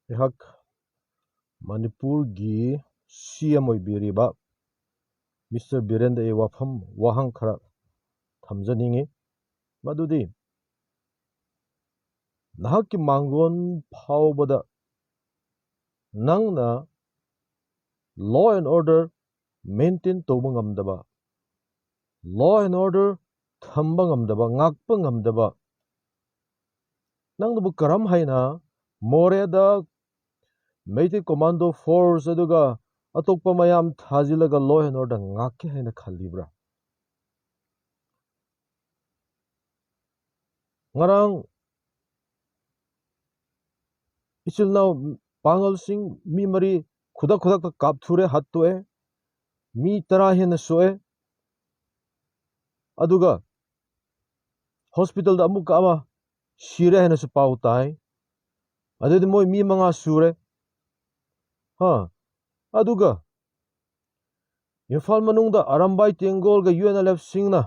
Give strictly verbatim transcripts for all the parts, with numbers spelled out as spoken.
ꯑꯩꯍꯥꯛ ꯃꯅꯤꯄꯨꯔꯒꯤ ꯁꯤ ꯑꯦꯝ ꯑꯣꯏꯕꯤꯔꯤꯕ ꯃꯤꯁꯇꯔ ꯕꯤꯔꯦꯟꯗ ꯑꯩ ꯋꯥꯐꯝ ꯋꯥꯍꯪ ꯈꯔ ꯊꯝꯖꯅꯤꯡꯏ꯫ ꯃꯗꯨꯗꯤ, ꯅꯍꯥꯛꯀꯤ ꯃꯥꯡꯒꯣꯟ ꯐꯥꯎꯕꯗ ꯅꯪꯅ law and order maintain ꯇꯧꯕ ꯉꯝꯗꯕ, law and order ꯊꯝꯕ ꯉꯝꯗꯕ, ꯉꯥꯛꯄ ꯉꯝꯗꯕ, ꯅꯪꯅꯕꯨ ꯀꯔꯝ ꯍꯥꯏꯅ ꯃꯣꯔꯦꯗ ꯃꯩꯇꯩ ꯀꯣꯃꯥꯟꯗꯣ ꯐꯣꯔꯁ ꯑꯗꯨꯒ ꯑꯇꯣꯞꯄ ꯃꯌꯥꯝ ꯊꯥꯖꯤꯜꯂꯒ law and order ꯉꯥꯛꯀꯦ ꯍꯥꯏꯅ ꯈꯜꯂꯤꯕ꯭ꯔꯥ? ꯉꯔꯥꯡ ꯏꯆꯤꯜ ꯏꯅꯥꯎ ꯄꯥꯡꯒꯜꯁꯤꯡ ꯃꯤ ꯃꯔꯤ ꯈꯨꯗꯛ ꯈꯨꯗꯛꯇ ꯀꯥꯞꯊꯨꯔꯦ, ꯍꯥꯠꯇꯣꯛꯑꯦ, ꯃꯤ ꯇꯔꯥ ꯍꯦꯟꯅ ꯁꯣꯛꯑꯦ, ꯑꯗꯨꯒ ꯍꯣꯁꯄꯤꯇꯥꯜꯗ ꯑꯃꯨꯛꯀ ꯑꯃ ꯁꯤꯔꯦ ꯍꯥꯏꯅꯁꯨ ꯄꯥꯎ ꯇꯥꯏ꯫ ꯑꯗꯨꯗꯤ ꯃꯣꯏ ꯃꯤ ꯃꯉꯥ ꯁꯨꯔꯦ꯫ ꯍꯥ, ꯑꯗꯨꯒ ꯏꯝꯐꯥꯜ ꯃꯅꯨꯡꯗ ꯑꯔꯝꯕꯥꯏ ꯇꯦꯡꯒꯣꯜꯒ ꯌꯨ ꯑꯦꯟ ꯑꯦꯜ ꯑꯦꯐꯁꯤꯡꯅ,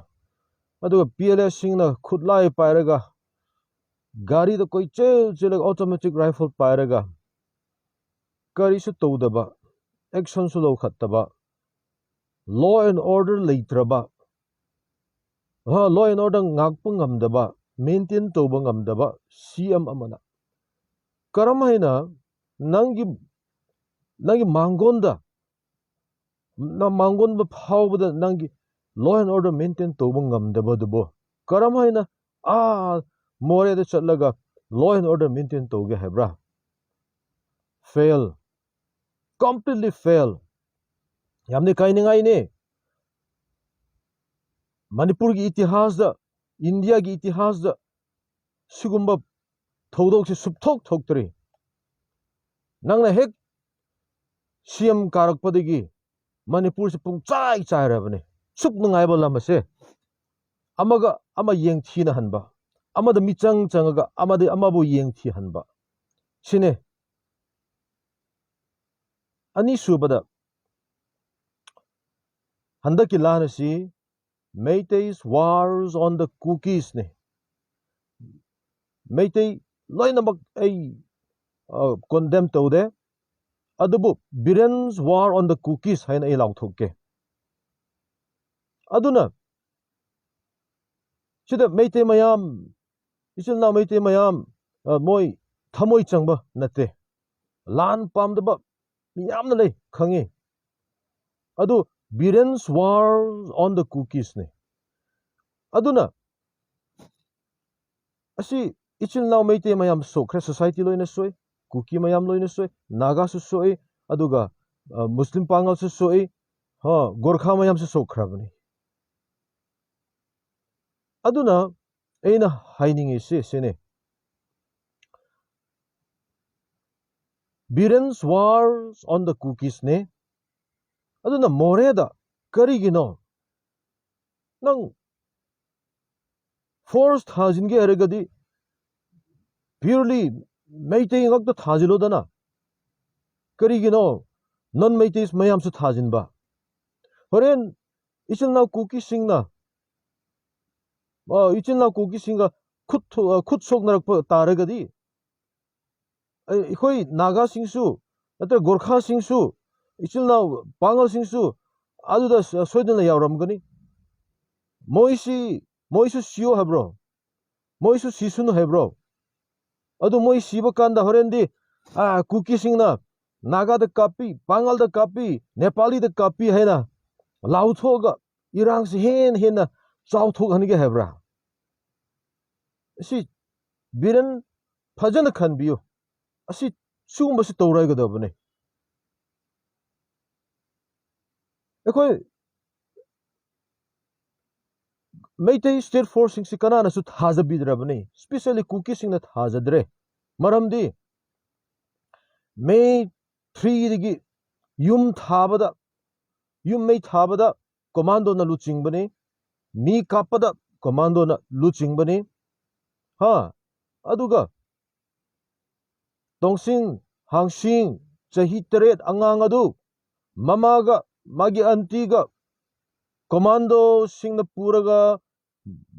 ꯑꯗꯨꯒ ꯄꯤ ꯑꯦꯜ ꯑꯦꯁꯁꯤꯡꯅ ꯈꯨꯠꯂꯥꯏ ꯄꯥꯏꯔꯒ, ꯒꯥꯔꯤꯗ ꯀꯣꯏꯆꯦꯜ ꯆꯦꯜꯂꯒ, ꯑꯣꯇꯣꯃꯦꯇꯤꯛ ꯔꯥꯏꯐꯜ ꯄꯥꯏꯔꯒ, ꯀꯔꯤꯁꯨ ꯇꯧꯗꯕ, ꯑꯦꯛꯁꯟꯁꯨ ꯂꯧꯈꯠꯇꯕ, law and order ꯂꯩꯇ꯭ꯔꯕ, ꯍꯥ, law and order ꯉꯥꯛꯄ ꯉꯝꯗꯕ, maintain ꯇꯧꯕ ꯉꯝꯗꯕ ꯁꯤ ꯑꯦꯝ ꯑꯃꯅ ꯀꯔꯝ ꯍꯥꯏꯅ ꯅꯪꯒꯤ, ꯅꯪꯒꯤ ꯃꯥꯡꯒꯣꯟꯗ, ꯅ ꯃꯥꯡꯒꯣꯟꯕ ꯐꯥꯎꯕꯗ ꯅꯪꯒꯤ law and order maintain ꯇꯧꯕ ꯉꯝꯗꯕꯗꯨꯕꯨ ꯀꯔꯝ ꯍꯥꯏꯅ ꯑꯥ ꯃꯣꯔꯦꯗ ꯆꯠꯂꯒ law and order maintain ꯇꯧꯒꯦ ꯍꯥꯏꯕ꯭ꯔꯥ? Fail, completely fail꯫ ꯌꯥꯝꯅ ꯏꯀꯥꯏꯅꯤꯡꯉꯥꯏꯅꯤ꯫ ꯃꯅꯤꯄꯨꯔꯒꯤ ꯏꯇꯤꯍꯥꯁꯇ, ꯏꯟꯗꯤꯌꯥꯒꯤ ꯏꯇꯤꯍꯥꯁꯇ ꯁꯤꯒꯨꯝꯕ ꯊꯧꯗꯣꯛꯁꯤ ꯁꯨꯞꯊꯣꯛ ꯊꯣꯛꯇ꯭ꯔꯤ꯫ ꯅꯪꯅ ꯍꯦꯛ ꯁꯤ ꯑꯦꯝ ꯀꯥꯔꯛꯄꯗꯒꯤ ꯃꯅꯤꯄꯨꯔꯁꯤ ꯄꯨꯡꯆꯥꯏ ꯆꯥꯏꯔꯕꯅꯤ꯫ ꯁꯨꯛ ꯅꯨꯡꯉꯥꯏꯕ ꯂꯝ ꯑꯁꯦ ꯑꯃꯒ ꯑꯃ ꯌꯦꯡꯊꯤꯅꯍꯟꯕ, ꯑꯃꯗ ꯃꯤꯆꯪ ꯆꯪꯉꯒ ꯑꯃꯗꯤ ꯑꯃꯕꯨ ꯌꯦꯡꯊꯤꯍꯟꯕ, ꯁꯤꯅꯦ꯫ ꯑꯅꯤꯁꯨꯕꯗ, ꯍꯟꯗꯛꯀꯤ ꯂꯥꯟ ꯑꯁꯤ Meitei's wars on the Kukisꯅꯤ꯫ Meitei ꯂꯣꯏꯅꯃꯛ ꯑꯩ ꯀꯣꯟꯗꯦꯝ ꯇꯧꯗꯦ꯫ ꯑꯗꯨꯕꯨ Biren's War on the Kukis ꯍꯥꯏꯅ ꯑꯩ ꯂꯥꯎꯊꯣꯛꯀꯦ꯫ ꯑꯗꯨꯅ ꯁꯤꯗ ꯃꯩꯇꯩ ꯃꯌꯥꯝ, ꯏꯆꯤꯜ ꯏꯅꯥꯎ ꯃꯩꯇꯩ ꯃꯌꯥꯝ, ꯃꯣꯏ ꯊꯃꯣꯏ ꯆꯪꯕ ꯅꯠꯇꯦ꯫ ꯂꯥꯟ ꯄꯥꯝꯗꯕ ꯃꯤ ꯌꯥꯝꯅ ꯂꯩ, ꯈꯪꯉꯤ꯫ ꯑꯗꯨ Biren's War on the Kukisꯅꯤ꯫ ꯑꯗꯨꯅ ꯑꯁꯤ ꯏꯆꯤꯜ ꯏꯅꯥꯎ ꯃꯩꯇꯩ ꯃꯌꯥꯝ ꯁꯣꯛꯈ꯭ꯔꯦ, ꯁꯣꯁꯥꯏꯇꯤ ꯂꯣꯏꯅ ꯁꯣꯛꯏ, ꯀꯨꯀꯤ ꯃꯌꯥꯝ ꯂꯣꯏꯅ ꯁꯣꯛꯏ, ꯅꯥꯒꯥꯁꯨ ꯁꯣꯛꯏ, ꯑꯗꯨꯒ ꯃꯨꯁꯂꯤꯝ ꯄꯥꯉꯜꯁꯨ ꯁꯣꯛꯏ, ꯍ, ꯒꯣꯔꯈꯥ ꯃꯌꯥꯝꯁꯨ ꯁꯣꯛꯈ꯭ꯔꯕꯅꯤ꯫ ꯑꯗꯨꯅ ꯑꯩꯅ ꯍꯥꯏꯅꯤꯡꯉꯤꯁꯤ ꯁꯤꯅꯤ, Biren's War on the Kukisꯅꯦ꯫ ꯑꯗꯨꯅ ꯃꯣꯔꯦꯗ ꯀꯔꯤꯒꯤꯅꯣ ꯅꯪ ꯐꯣꯔꯁ ꯊꯥꯖꯤꯟꯒꯦ ꯍꯥꯏꯔꯒꯗꯤ purely ꯃꯩꯇꯩ ꯉꯥꯛꯇ ꯊꯥꯖꯤꯜꯂꯣꯗꯅ꯫ ꯀꯔꯤꯒꯤꯅꯣ ꯅꯟ ꯃꯩꯇꯩ ꯃꯌꯥꯝꯁꯨ ꯊꯥꯖꯤꯟꯕ? ꯍꯣꯔꯦꯟ ꯏꯆꯤꯜ ꯏꯅꯥꯎ ꯀꯨꯀꯤꯁꯤꯡꯅ, ꯑ, ꯏꯆꯤꯜ ꯏꯅꯥꯎ ꯀꯨꯀꯤꯁꯤꯡꯒ ꯈꯨꯠ ꯊꯣ-, ꯑ, ꯈꯨꯠ ꯁꯣꯛꯅꯔꯛꯄ ꯇꯥꯔꯒꯗꯤ, ꯑꯩ-, ꯑꯩꯈꯣꯏ ꯅꯥꯒꯥꯁꯤꯡꯁꯨ, ꯅꯠꯇ꯭ꯔꯒ ꯒꯣꯔꯈꯥꯁꯤꯡꯁꯨ, ꯏꯆꯤꯜ ꯏꯅꯥꯎ ꯄꯥꯉꯜꯁꯤꯡꯁꯨ ꯑꯗꯨꯗ ꯁ-, ꯁꯣꯏꯗꯅ ꯌꯥꯎꯔꯝꯒꯅꯤ꯫ ꯃꯣꯏꯁꯤ, ꯃꯣꯏꯁꯨ ꯁꯤꯌꯣ ꯍꯥꯏꯕ꯭ꯔꯣ? ꯃꯣꯏꯁꯨ ꯁꯤꯁꯅꯨ ꯍꯥꯏꯕ꯭ꯔꯣ? ꯑꯗꯨ ꯃꯣꯏ ꯁꯤꯕ ꯀꯥꯟꯗ ꯍꯣꯔꯦꯟꯗꯤ, ꯑ, ꯀꯨꯀꯤꯁꯤꯡꯅ ꯅꯥꯒꯥꯗ ꯀꯥꯞꯄꯤ, ꯄꯥꯉꯜꯗ ꯀꯥꯞꯄꯤ, ꯅꯦꯄꯥꯂꯤꯗ ꯀꯥꯞꯄꯤ ꯍꯥꯏꯅ ꯂꯥꯎꯊꯣꯛꯑꯒ ꯏꯔꯥꯡꯁꯤ ꯍꯦꯟꯅ ꯍꯦꯟꯅ ꯆꯥꯎꯊꯣꯛꯍꯟꯒꯦ ꯍꯥꯏꯕ꯭ꯔꯥ? ꯑꯁꯤ ꯕꯤꯔꯦꯟ ꯐꯖꯅ ꯈꯟꯕꯤꯌꯨ꯫ ꯑꯁꯤ, ꯁꯤꯒꯨꯝꯕꯁꯤ ꯇꯧꯔꯣꯏꯒꯗꯕꯅꯤ꯫ ꯑꯩꯈꯣꯏ ꯃꯩꯇꯩ ꯁ꯭ꯇꯦꯠ ꯐꯣꯔꯁꯁꯤꯡꯁꯤ ꯀꯅꯥꯅꯁꯨ ꯊꯥꯖꯕꯤꯗ꯭ꯔꯕꯅꯤ, ꯁ꯭ꯄꯤꯁꯦꯜꯂꯤ ꯀꯨꯀꯤꯁꯤꯡꯅ ꯊꯥꯖꯗ꯭ꯔꯦ꯫ ꯃꯔꯝꯗꯤ ꯃꯦ ꯊ꯭ꯔꯤꯗꯒꯤ ꯌꯨꯝ ꯊꯥꯕꯗ, ꯌꯨꯝ ꯃꯩ ꯊꯥꯕꯗ ꯀꯣꯃꯥꯟꯗꯣꯅ ꯂꯨꯆꯤꯡꯕꯅꯤ, ꯃꯤ ꯀꯥꯞꯄꯗ ꯀꯣꯃꯥꯟꯗꯣꯅ ꯂꯨꯆꯤꯡꯕꯅꯤ꯫ ꯍꯥ, ꯑꯗꯨꯒ ꯇꯣꯡꯁꯤꯡ ꯍꯥꯡꯁꯤꯡ ꯆꯍꯤ ꯇꯔꯦꯠ ꯑꯉꯥꯡ ꯑꯗꯨ ꯃꯃꯥꯒ ꯃꯥꯒꯤ ꯑꯟꯇꯤꯒ ꯀꯣꯃꯥꯟꯗꯣꯁꯤꯡꯅ ꯄꯨꯔꯒ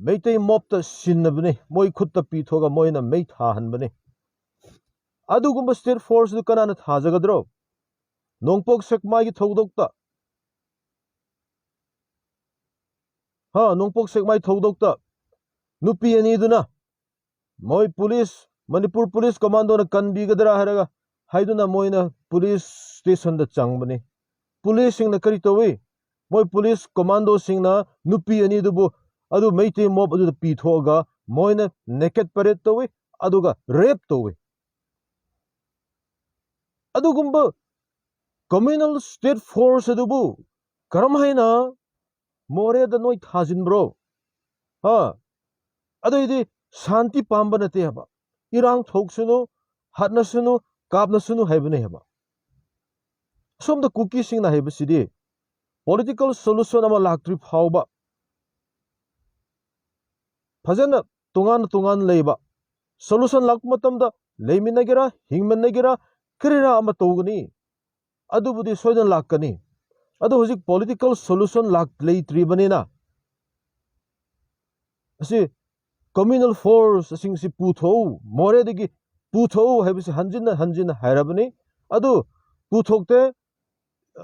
ꯃꯩꯇꯩ ꯃꯣꯞꯇ ꯁꯤꯟꯅꯕꯅꯤ, ꯃꯣꯏ ꯈꯨꯠꯇ ꯄꯤꯊꯣꯛꯑꯒ ꯃꯣꯏꯅ ꯃꯩ ꯊꯥꯍꯟꯕꯅꯤ꯫ ꯑꯗꯨꯒꯨꯝꯕ state force ꯑꯗꯨ ꯀꯅꯥꯅ ꯊꯥꯖꯒꯗ꯭ꯔꯣ? ꯅꯣꯡꯄꯣꯛ ꯁꯦꯛꯃꯥꯏꯒꯤ ꯊꯧꯗꯣꯛꯇ, ꯍꯥ, ꯅꯣꯡꯄꯣꯛ ꯁꯦꯛꯃꯥꯏ ꯊꯧꯗꯣꯛꯇ ꯅꯨꯄꯤ ꯑꯅꯤꯗꯨꯅ ꯃꯣꯏ ꯄꯨꯂꯤꯁ, ꯃꯅꯤꯄꯨꯔ ꯄꯨꯂꯤꯁ ꯀꯃꯥꯟꯗꯣꯅ ꯀꯟꯕꯤꯒꯗ꯭ꯔꯥ ꯍꯥꯏꯔꯒ, ꯍꯥꯏꯗꯨꯅ ꯃꯣꯏꯅ ꯄꯨꯂꯤꯁ ꯁ꯭ꯇꯦꯁꯟꯗ ꯆꯪꯕꯅꯤ꯫ ꯄꯨꯂꯤꯁꯁꯤꯡꯅ ꯀꯔꯤ ꯇꯧꯏ? ꯃꯣꯏ ꯄꯨꯂꯤꯁ ꯀꯃꯥꯟꯗꯣꯁꯤꯡꯅ ꯅꯨꯄꯤ ꯑꯅꯤꯗꯨꯕꯨ ꯑꯗꯨ ꯃꯩꯇꯩ ꯃꯣꯞ ꯑꯗꯨꯗ ꯄꯤꯊꯣꯛꯑꯒ ꯃꯣꯏꯅ naked parade ꯇꯧꯏ, ꯑꯗꯨꯒ rape ꯇꯧꯏ꯫ ꯑꯗꯨꯒꯨꯝꯕ communal state force ꯑꯗꯨꯕꯨ ꯀꯔꯝ ꯍꯥꯏꯅ ꯃꯣꯔꯦꯗ ꯅꯣꯏ ꯊꯥꯖꯤꯟꯕ꯭ꯔꯣ? ꯍꯥ? ꯑꯗꯨꯏꯗꯤ ꯁꯥꯟꯇꯤ ꯄꯥꯝꯕ ꯅꯠꯇꯦ ꯍꯥꯏꯕ꯫ ꯏꯔꯥꯡ ꯊꯣꯛꯁꯅꯨ, ꯍꯥꯠꯅꯁꯅꯨ, ꯀꯥꯞꯅꯁꯅꯨ ꯍꯥꯏꯕꯅꯦ ꯍꯥꯏꯕ꯫ ꯑꯁꯣꯝꯗ ꯀꯨꯀꯤꯁꯤꯡꯅ ꯍꯥꯏꯕꯁꯤꯗꯤ political solution ꯑꯃ ꯂꯥꯛꯇ꯭ꯔꯤ ꯐꯥꯎꯕ ꯐꯖꯅ ꯇꯣꯉꯥꯟ ꯇꯣꯉꯥꯟ ꯂꯩꯕ, solution ꯂꯥꯛꯄ ꯃꯇꯝꯗ ꯂꯩꯃꯤꯟꯅꯒꯦꯔꯥ, ꯍꯤꯡꯃꯤꯟꯅꯒꯦꯔꯥ, ꯀꯔꯤꯔꯥ ꯑꯃ ꯇꯧꯒꯅꯤ꯫ ꯑꯗꯨꯕꯨꯗꯤ ꯁꯣꯏꯗꯅ ꯂꯥꯛꯀꯅꯤ꯫ ꯑꯗꯨ ꯍꯧꯖꯤꯛ political solution ꯂꯥꯛ-, ꯂꯩꯇ꯭ꯔꯤꯕꯅꯤꯅ ꯑꯁꯤ communal force ꯑꯁꯤꯡꯁꯤ ꯄꯨꯊꯣꯛꯎ, ꯃꯣꯔꯦꯗꯒꯤ ꯄꯨꯊꯣꯛꯎ ꯍꯥꯏꯕꯁꯤ ꯍꯟꯖꯤꯟꯅ ꯍꯟꯖꯤꯟꯅ ꯍꯥꯏꯔꯕꯅꯤ꯫ ꯑꯗꯨ ꯄꯨꯊꯣꯛꯇꯦ꯫ ꯑ,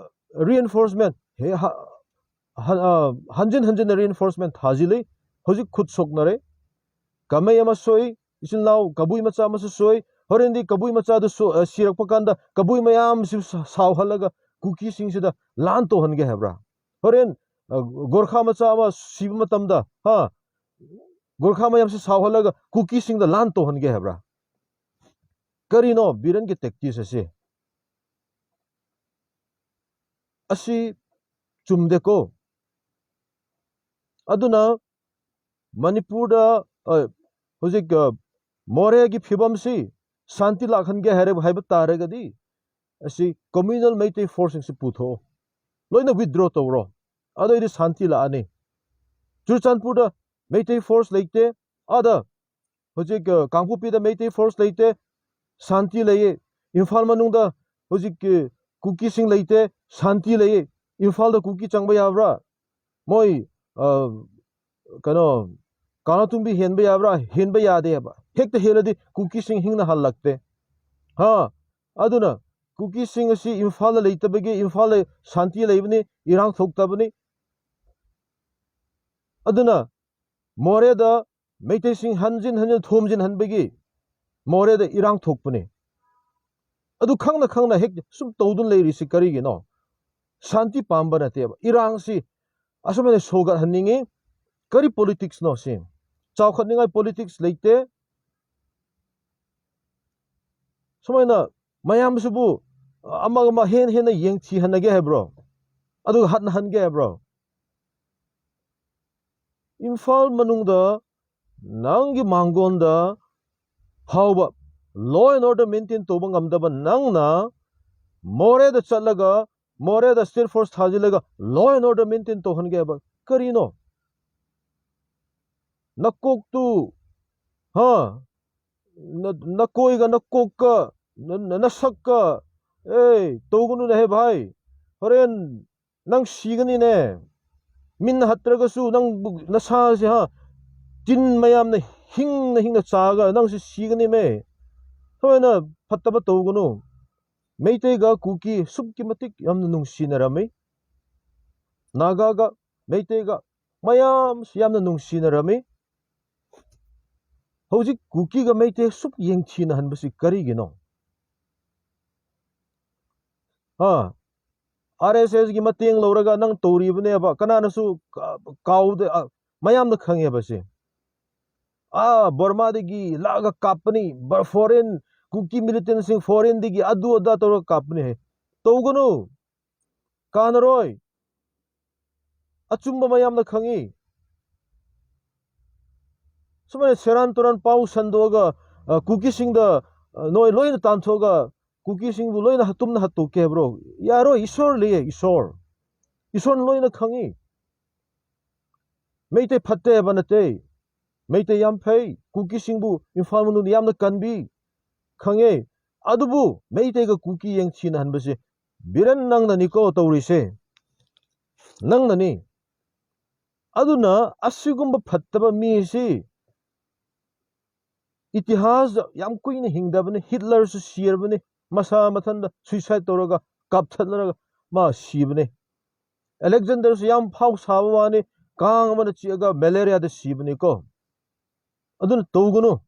reinforcement ꯍꯦ-, ꯍ-, ꯍ-, ꯑ, ꯍꯟꯖꯤꯟ ꯍꯟꯖꯤꯟꯅ reinforcement ꯊꯥꯖꯤꯜꯂꯤ꯫ ꯍꯧꯖꯤꯛ ꯈꯨꯠ ꯁꯣꯛꯅꯔꯦ꯫ ꯀꯃꯩ ꯑꯃ ꯁꯣꯛꯏ, ꯏꯆꯤꯜ ꯏꯅꯥꯎ ꯀꯕꯨꯏ ꯃꯆꯥ ꯑꯃꯁꯨ ꯁꯣꯛꯏ꯫ ꯍꯣꯔꯦꯟꯗꯤ ꯀꯕꯨꯏ ꯃꯆꯥꯗꯨ ꯁꯣ-, ꯑ, ꯁꯤꯔꯛꯄ ꯀꯥꯟꯗ ꯀꯕꯨꯏ ꯃꯌꯥꯝꯁꯤ ꯁꯥ-, ꯁꯥꯎꯍꯜꯂꯒ ꯀꯨꯀꯤꯁꯤꯡꯁꯤꯗ ꯂꯥꯟ ꯇꯧꯍꯟꯒꯦ ꯍꯥꯏꯕ꯭ꯔꯥ? ꯍꯣꯔꯦꯟ, ꯑ, ꯒꯣꯔꯈꯥ ꯃꯆꯥ ꯑꯃ ꯁꯤꯕ ꯃꯇꯝꯗ, ꯍꯥ, ꯒꯣꯔꯈꯥ ꯃꯌꯥꯝꯁꯤ ꯁꯥꯎꯍꯜꯂꯒ ꯀꯨꯀꯤꯁꯤꯡꯗ ꯂꯥꯟ ꯇꯧꯍꯟꯒꯦ ꯍꯥꯏꯕ꯭ꯔꯥ? ꯀꯔꯤꯅꯣ ꯕꯤꯔꯦꯟꯒꯤ tactics ꯑꯁꯤ? ꯑꯁꯤ ꯆꯨꯝꯗꯦꯀꯣ꯫ ꯑꯗꯨꯅ ꯃꯅꯤꯄꯨꯔꯗ, ꯑ, ꯍꯧꯖꯤꯛ, ꯑ, ꯃꯣꯔꯦꯒꯤ ꯐꯤꯕꯝꯁꯤ ꯁꯥꯟꯇꯤ ꯂꯥꯛꯍꯟꯒꯦ ꯍꯥꯏꯔ-, ꯍꯥꯏꯕ ꯇꯥꯔꯒꯗꯤ ꯑꯁꯤ communal ꯃꯩꯇꯩ forceꯁꯤꯡꯁꯤ ꯄꯨꯊꯣꯛꯑꯣ, ꯂꯣꯏꯅ withdraw ꯇꯧꯔꯣ, ꯑꯗꯨꯑꯣꯏꯗꯤ ꯁꯥꯟꯇꯤ ꯂꯥꯛꯑꯅꯤ꯫ ꯆꯨꯔꯆꯥꯟꯄꯨꯔꯗ ꯃꯩꯇꯩ force ꯂꯩꯇꯦ, ꯑꯥꯗ ꯍꯧꯖꯤꯛ, ꯑ, ꯀꯥꯡꯄꯣꯛꯄꯤꯗ ꯃꯩꯇꯩ force ꯂꯩꯇꯦ, ꯁꯥꯟꯇꯤ ꯂꯩꯌꯦ꯫ ꯏꯝꯐꯥꯜ ꯃꯅꯨꯡꯗ ꯍꯧꯖꯤꯛ, ꯑ, ꯀꯨꯀꯤꯁꯤꯡ ꯂꯩꯇꯦ, ꯁꯥꯟꯇꯤ ꯂꯩꯌꯦ꯫ ꯏꯝꯐꯥꯜꯗ ꯀꯨꯀꯤ ꯆꯪꯕ ꯌꯥꯕ꯭ꯔꯥ? ꯃꯣꯏ, ꯑ, ꯀꯩꯅꯣ, ꯀꯥꯡꯂꯥꯇꯣꯝꯕꯤ ꯍꯦꯟꯕ ꯌꯥꯕ꯭ꯔꯥ? ꯍꯦꯟꯕ ꯌꯥꯗꯦꯕ꯫ ꯍꯦꯛꯇ ꯍꯦꯜꯂꯗꯤ ꯀꯨꯀꯤꯁꯤꯡ ꯍꯤꯡꯅ ꯍꯜꯂꯛꯇꯦ꯫ ꯍꯥ? ꯑꯗꯨꯅ ꯀꯨꯀꯤꯁꯤꯡ ꯑꯁꯤ ꯏꯝꯐꯥꯜꯗ ꯂꯩꯇꯕꯒꯤ ꯏꯝꯐꯥꯜꯗ ꯁꯥꯟꯇꯤ ꯂꯩꯕꯅꯤ, ꯏꯔꯥꯡ ꯊꯣꯛꯇꯕꯅꯤ꯫ ꯑꯗꯨꯅ ꯃꯣꯔꯦꯗ ꯃꯩꯇꯩꯁꯤꯡ ꯍꯟꯖꯤꯟ ꯍꯟꯖꯤꯟ ꯊꯣꯝꯖꯤꯟꯍꯟꯕꯒꯤ ꯃꯣꯔꯦꯗ ꯏꯔꯥꯡ ꯊꯣꯛꯄꯅꯤ꯫ ꯑꯗꯨ ꯈꯪꯅ ꯈꯪꯅ ꯍꯦꯛ ꯁꯨꯝ ꯇꯧꯗꯨꯅ ꯂꯩꯔꯤꯁꯤ ꯀꯔꯤꯒꯤꯅꯣ? ꯁꯥꯟꯇꯤ ꯄꯥꯝꯕ ꯅꯠꯇꯦꯕ꯫ ꯏꯔꯥꯡꯁꯤ ꯑꯁꯨꯃꯥꯏꯅ ꯁꯧꯒꯠꯍꯟꯅꯤꯡꯉꯤ꯫ ꯀꯔꯤ politics ꯅꯣ ꯁꯤ? ꯆꯥꯎꯈꯠꯅꯤꯡꯉꯥꯏ politics ꯂꯩꯇꯦ꯫ ꯁꯨꯃꯥꯏꯅ ꯃꯌꯥꯝꯁꯤꯕꯨ ꯑꯃꯒ ꯑꯃ ꯍꯦꯟꯅ ꯍꯦꯟꯅ ꯌꯦꯡꯊꯤꯍꯟꯅꯒꯦ ꯍꯥꯏꯕ꯭ꯔꯣ? ꯑꯗꯨꯒ ꯍꯟꯅꯍꯟꯒꯦ ꯍꯥꯏꯕ꯭ꯔꯣ? ꯏꯝꯐꯥꯜ ꯃꯅꯨꯡꯗ ꯅꯪꯒꯤ ꯃꯥꯡꯒꯣꯟꯗ ꯐꯥꯎꯕ law and order maintain ꯇꯧꯕ ꯉꯝꯗꯕ ꯅꯪꯅ ꯃꯣꯔꯦꯗ ꯆꯠꯂꯒ, ꯃꯣꯔꯦꯗ state force ꯊꯥꯖꯤꯜꯂꯒ law and order maintain ꯇꯧꯍꯟꯒꯦ ꯍꯥꯏꯕ ꯀꯔꯤꯅꯣ? ꯅꯀꯣꯛꯇꯨ, ꯍꯥ? ꯅ-, ꯅꯀꯣꯏꯒ ꯅꯀꯣꯛꯀ ꯅ-, ꯅ-, ꯅꯁꯛꯀ, ꯑꯦ, ꯇꯧꯒꯅꯨꯅꯦꯍꯦ ꯚꯥꯏ꯫ ꯍꯣꯔꯦꯟ ꯅꯪ ꯁꯤꯒꯅꯤꯅꯦ꯫ ꯃꯤꯠꯅ ꯍꯠꯇ꯭ꯔꯒꯁꯨ ꯅꯪꯕꯨ ꯅꯁꯥꯁꯦ, ꯍꯥ, ꯇꯤꯟ ꯃꯌꯥꯝꯅ ꯍꯤꯡꯅ ꯍꯤꯡꯅ ꯆꯥꯔꯒ ꯅꯪꯁꯦ ꯁꯤꯒꯅꯤꯃꯦ꯫ ꯊꯣꯏꯅ ꯐꯠꯇꯕ ꯇꯧꯒꯅꯨ꯫ ꯃꯩꯇꯩꯒ ꯀꯨꯀꯤ ꯑꯁꯨꯛꯀꯤ ꯃꯇꯤꯛ ꯌꯥꯝꯅ ꯅꯨꯡꯁꯤꯅꯔꯝꯃꯤ꯫ ꯅꯥꯒꯥꯒ ꯃꯩꯇꯩꯒ ꯃꯌꯥꯝꯁꯤ ꯌꯥꯝꯅ ꯅꯨꯡꯁꯤꯅꯔꯝꯃꯤ꯫ ꯍꯧꯖꯤꯛ ꯀꯨꯀꯤꯒ ꯃꯩꯇꯩ ꯑꯁꯨꯛ ꯌꯦꯡꯊꯤꯅꯍꯟꯕꯁꯤ ꯀꯔꯤꯒꯤꯅꯣ? ꯑꯥ, ꯑꯥꯔ ꯑꯦꯁ ꯑꯦꯁꯒꯤ ꯃꯇꯦꯡ ꯂꯧꯔꯒ ꯅꯪ ꯇꯧꯔꯤꯕꯅꯦꯕ꯫ ꯀꯅꯥꯅꯁꯨ ꯀ-, ꯀꯥꯎꯗ-, ꯑ, ꯃꯌꯥꯝꯅ ꯈꯪꯉꯦꯕ ꯁꯤ꯫ ꯑꯥ, ꯕꯔꯃꯥꯗꯒꯤ ꯂꯥꯛꯑꯒ ꯀꯥꯞꯄꯅꯤ, ꯕ-, foreign, ꯀꯨꯀꯤ militantꯁꯤꯡ foreignꯗꯒꯤ ꯑꯗꯨ ꯑꯗꯥ ꯇꯧꯔꯒ ꯀꯥꯞꯄꯅꯤ ꯍꯥꯏ꯫ ꯇꯧꯒꯅꯨ, ꯀꯥꯟꯅꯔꯣꯏ꯫ ꯑꯆꯨꯝꯕ ꯃꯌꯥꯝꯅ ꯈꯪꯉꯤ꯫ ꯁꯨꯃꯥꯏꯅ ꯁꯦꯔꯥꯟ ꯇꯨꯔꯥꯟ ꯄꯥꯎ ꯁꯟꯗꯣꯛꯑꯒ, ꯑ, ꯀꯨꯀꯤꯁꯤꯡꯗ, ꯑ, ꯅꯣꯏ ꯂꯣꯏꯅ ꯇꯥꯟꯊꯣꯛꯑꯒ ꯀꯨꯀꯤꯁꯤꯡꯕꯨ ꯂꯣꯏꯅ ꯍꯠ-, ꯇꯨꯝꯅ ꯍꯥꯠꯇꯣꯛꯀꯦ ꯍꯥꯏꯕ꯭ꯔꯣ? ꯌꯥꯔꯣꯏ, ꯏꯁꯣꯔ ꯂꯩꯌꯦ, ꯏꯁꯣꯔ꯫ ꯏꯁꯣꯔꯅ ꯂꯣꯏꯅ ꯈꯪꯉꯤ꯫ ꯃꯩꯇꯩ ꯐꯠꯇꯦ ꯍꯥꯏꯕ ꯅꯠꯇꯦ꯫ ꯃꯩꯇꯩ ꯌꯥꯝ ꯐꯩ꯫ ꯀꯨꯀꯤꯁꯤꯡꯕꯨ ꯏꯝꯐꯥꯜ ꯃꯅꯨꯡꯗ ꯌꯥꯝꯅ ꯀꯟꯕꯤ꯫ ꯈꯪꯉꯦ꯫ ꯑꯗꯨꯕꯨ ꯃꯩꯇꯩꯒ ꯀꯨꯀꯤ ꯌꯦꯡꯊꯤꯅꯍꯟꯕꯁꯦ ꯕꯤꯔꯦꯟ ꯅꯪꯅꯅꯤꯀꯣ ꯇꯧꯔꯤꯁꯦ꯫ ꯅꯪꯅꯅꯤ꯫ ꯑꯗꯨꯅ ꯑꯁꯤꯒꯨꯝꯕ ꯐꯠꯇꯕ ꯃꯤꯁꯤ ꯏꯇꯤꯍꯥꯁꯇ ꯌꯥꯝ ꯀꯨꯏꯅ ꯍꯤꯡꯗꯕꯅꯤ꯫ ꯍꯤꯠꯂꯔꯁꯨ ꯁꯤꯔꯕꯅꯤ, ꯃꯁꯥ ꯃꯊꯟꯇ suicide ꯇꯧꯔꯒ ꯀꯥꯞꯊꯠꯅꯔꯒ ꯃꯥ ꯁꯤꯕꯅꯤ꯫ ꯑꯂꯦꯛꯖꯦꯟꯗꯔꯁꯨ ꯌꯥꯝ ꯐꯥꯎ ꯁꯥꯕ ꯋꯥꯅꯤ, ꯀꯥꯡ ꯑꯃꯅ ꯆꯤꯛꯑꯒ ꯃꯦꯂꯦꯔꯤꯌꯥꯗ ꯁꯤꯕꯅꯤꯀꯣ꯫ ꯑꯗꯨꯅ ꯇꯧꯒꯅꯨ꯫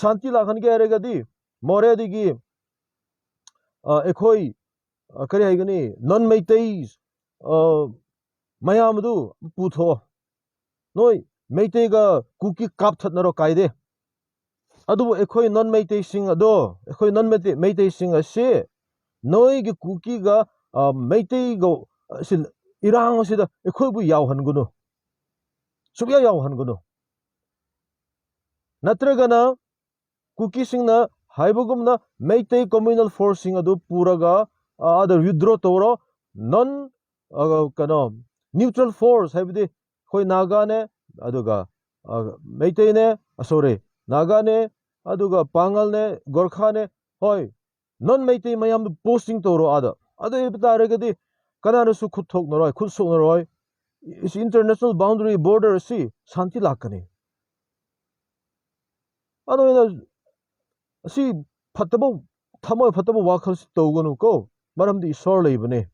ꯁꯥꯟꯇꯤ ꯂꯥꯛꯍꯟꯒꯦ ꯍꯥꯏꯔꯒꯗꯤ ꯃꯣꯔꯦꯗꯒꯤ, ꯑ, ꯑꯩꯈꯣꯏ, ꯑ, ꯀꯔꯤ ꯍꯥꯏꯒꯅꯤ, ꯅꯟ ꯃꯩꯇꯩ, ꯑ, ꯃꯌꯥꯝ ꯑꯗꯨ ꯄꯨꯊꯣꯛꯑꯣ꯫ ꯅꯣꯏ ꯃꯩꯇꯩꯒ ꯀꯨꯀꯤ ꯀꯥꯞꯊꯠꯅꯔꯣ ꯀꯥꯏꯗꯦ꯫ ꯑꯗꯨꯕꯨ ꯑꯩꯈꯣꯏ ꯅꯟ ꯃꯩꯇꯩꯁꯤꯡ ꯑꯗꯣ, ꯑꯩꯈꯣꯏ ꯅꯟ ꯃꯩꯇꯩ, ꯃꯩꯇꯩꯁꯤꯡ ꯑꯁꯤ ꯅꯣꯏꯒꯤ ꯀꯨꯀꯤꯒ, ꯑ, ꯃꯩꯇꯩꯒ, ꯑ, ꯁꯤ ꯏꯔꯥꯡ ꯑꯁꯤꯗ ꯑꯩꯈꯣꯏꯕꯨ ꯌꯥꯎꯍꯟꯒꯅꯨ꯫ ꯁꯨꯛꯌꯥ ꯌꯥꯎꯍꯟꯒꯅꯨ꯫ ꯅꯠꯇ꯭ꯔꯒꯅ ꯀꯨꯀꯤꯁꯤꯡꯅ ꯍꯥꯏꯕꯒꯨꯝꯅ ꯃꯩꯇꯩ communal forceꯁꯤꯡ ꯑꯗꯨ ꯄꯨꯔꯒ, ꯑ, ꯑꯥꯗ withdraw ꯇꯧꯔꯣ꯫ ꯅꯟ, ꯑ, ꯀꯩꯅꯣ, neutral force ꯍꯥꯏꯕꯗꯤ ꯑꯩꯈꯣꯏ ꯅꯥꯒꯥꯅꯦ, ꯑꯗꯨꯒ, ꯑ, ꯃꯩꯇꯩꯅꯦ, ꯑ, sorry, ꯅꯥꯒꯥꯅꯦ, ꯑꯗꯨꯒ ꯄꯥꯡꯒꯜꯅꯦ, ꯒꯣꯔꯈꯥꯅꯦ, ꯍꯣꯏ, ꯅꯟ ꯃꯩꯇꯩ ꯃꯌꯥꯝꯗꯨ posting ꯇꯧꯔꯣ ꯑꯥꯗ꯫ ꯑꯗꯨ ꯑꯣꯏꯕ ꯇꯥꯔꯒꯗꯤ ꯀꯅꯥꯅꯁꯨ ꯈꯨꯠ ꯊꯣꯛꯅꯔꯣꯏ, ꯈꯨꯠ ꯁꯣꯛꯅꯔꯣꯏ꯫ ꯏꯁ international boundary border ꯑꯁꯤ ꯁꯥꯟꯇꯤ ꯂꯥꯛꯀꯅꯤ꯫ ꯑꯗꯨ ꯑꯣꯏꯅ ꯑꯁꯤ ꯐꯠꯇꯕ, ꯊꯃꯣꯏ ꯐꯠꯇꯕ ꯋꯥꯈꯜꯁꯤ ꯇꯧꯒꯅꯨ ꯀꯣ, ꯃꯔꯝꯗꯤ ꯏꯁꯣꯔ ꯂꯩꯕꯅꯦ꯫